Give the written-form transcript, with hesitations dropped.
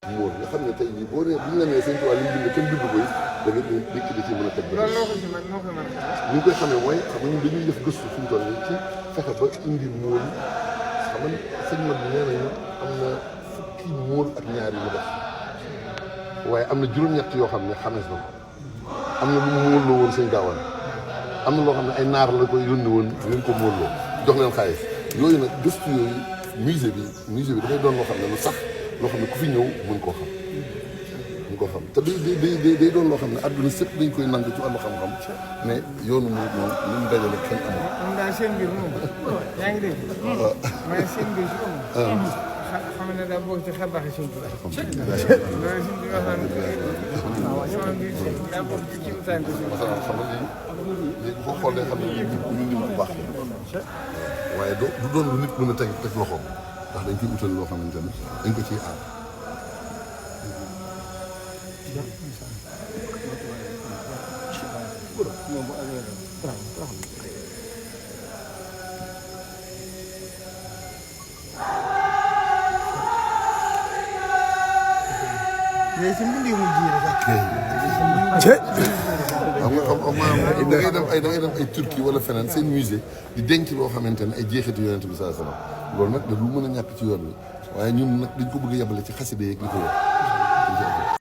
muur nga xam ne tey jii boo nee bu ñu la nee sëñ Tuubaa li mu bind kenn bind ko it da nga dikk di ci mën a teg ba. loolu loo ko ci mën noo ko mën a ñu ngi koy xamee mooy xam nga ñun dañuy def gëstu fi mu toll nii ci fexe ba indi muur xam nga sëñ Mat nee nañu am na fukki muur ak ñaar yu mu def waaye am na juróom-ñett yoo xam ne xamees na ko am na lu mu muurloo woon sëñ Gaawaan am na loo xam ne ay naar la koy yónni woon leen ko muurloo jox leen xaalis yooyu nag gëstu yooyu musée bi dafay doon loo xam ne lu sax loo xam ne ku fi ñëw mën koo xam te day doon loo xam ne àdduna sëpp dañ koy nangu ci wàllu xam-xam mais yoonu moom li mu dajale kenn amul. moom daal seen mbir moom yaa ngi dégg. waaw mais seen mbir si moom. xam ne daa bokk ci xar baaxi suñu tubaab. loolu suñu bi wax naan sama mbir daa bokk ci kii utaan ko suñu. xam nga léegi boo xoolee xam ne ñu lim bu baax waaye du doon lu nit mën a teg loxoom ndax dañ koy utal loo xamante ne dañ ko ciy aar. léegi si mbir mu ji rek. da ngay dem ay Turquie wala feneen seen musée di denc loo xamante ne ay jeexitu yonent bi sallallahu alayhi wasallam loolu nag da lu mën a ñàkk ci yoon wi waaye ñun nag dañ ko bëgg a yebale ci xasida yeeg li ko wër